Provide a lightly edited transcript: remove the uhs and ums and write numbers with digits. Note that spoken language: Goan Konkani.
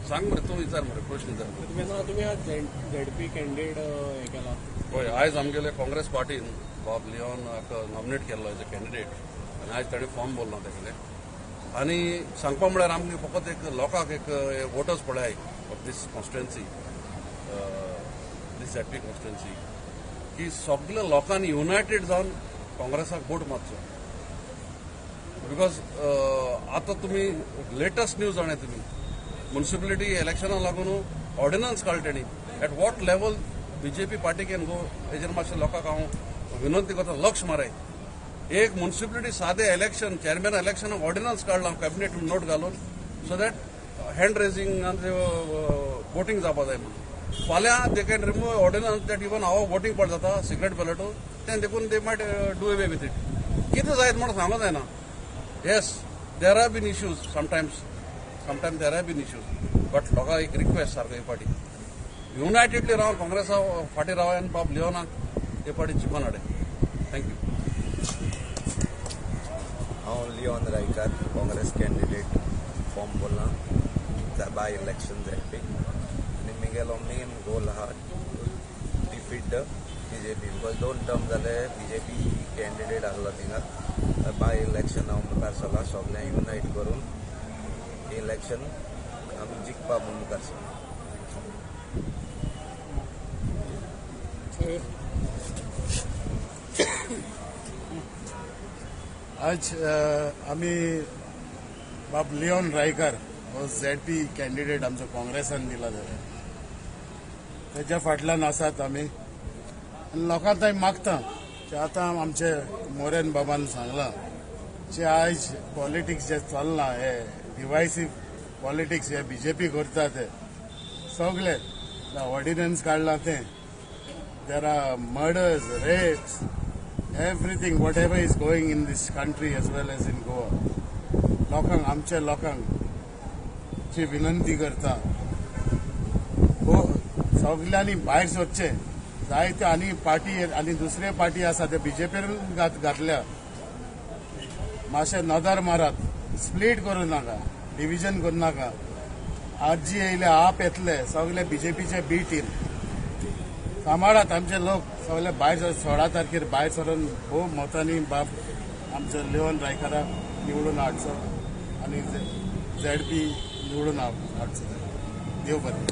सांग मरे, तूं विचार मरे, प्रश्न विचार. तुमी आज झेडपी कॅन्डिडेट हे केला. हय, आयज आमगेले काँग्रेस पार्टीन बाब लिओन नॉमिनेट केल्लो एज अ कॅन्डिडेट आनी आयज ताणें फॉर्म भरलो तेगेले. आनी सांगपा म्हळ्यार आमकां फकत एक लोकांक एक वोटर्स पळय of this constituency, this ZP constituency, की सगल्या लोकांनी युनायटेड जावन काँग्रेसाक वोट मारचो. Because आतां तुमी लेटस्ट न्यूज जाणा तुमी, म्युनिसिपलिटी इलेक्शनाक लागून ऑर्डिनन्स काडले तेणी. At what level BJP party can go हेजेर मातशें लोकांक हांव विनंती करता, लक्ष माराय. एक म्युनिसिपलिटी सादे इलेक्शन, चेअरमॅन इलेक्शन ऑर्डिनन्स काडला कॅबिनेट नोट घालून, so that hand raising voting जावपा जाय म्हणून. फाल्यां they can remove ordinance that even हांव वोटींग पड जाता सिक्रेट बॅलट तें देखून they might do away with it. कितें जायत म्हणून सांगूं जायना. Yes, there have been issues sometimes there have been issues, but लोकांक एक रिक्वेस्ट सारको हे फाटी युनायटेडली रावन काँग्रेसा फाटीं राव आनी बाब लिओनाक हे फाटी जिखोन हाडे. Thank you. हांव लिओन रायकार, काँग्रेस कॅन्डिडेट, फॉर्म भरला बाय इलेक्शन झेडपी. आनी म्हगेलो मेन गोल आहा defeat the BJP, because 2 term जाले बीजेपी कॅन्डिडेट आहलो थिंगा. बाय इलेक्शन हांव मुखार सरला सगळ्यांक युनायट करून इलेक्शन आमी जिखपा म्हूण मुखार सरला. आज आमी बाब लिओन रायकर हो झेडपी कॅन्डिडेट आमचो काँग्रेसान दिला जाल्यार तेज्या फाटल्यान आसात आमी. आनी लोकांक थंय मागता की आतां आमचे मोरेन बाबान सांगलां की आयज पॉलिटिक्स जे चल्लां हे डिवायसीव पॉलिटिक्स हे बीजेपी करता ते सगळे ऑर्डिनन्स काडलां तें, there are murders, rapes, everything whatever is going in this country as well as in Goa. लोकांक, आमच्या लोकांक ची विनंती करता, हो सगल्यांनी भायर सरचें. जायते आनी पार्टी आनी दुसरे पार्टी आसा ते बीजेपीन घातल्या, मातशें नदर मारात, स्प्लीट करूं नाका, डिविजन करूं नाका. आजी येयले आप येतले सगळे बीजेपीचे बी टीम सांबाळात. आमचे लोक सगळे भायर 16 तारखेर भायर सरून भोव मतांनी बाब आमचो लिओन रायकाराक निवडून हाडचो आनी झेडपी निवडून हाडचो. देव बरें.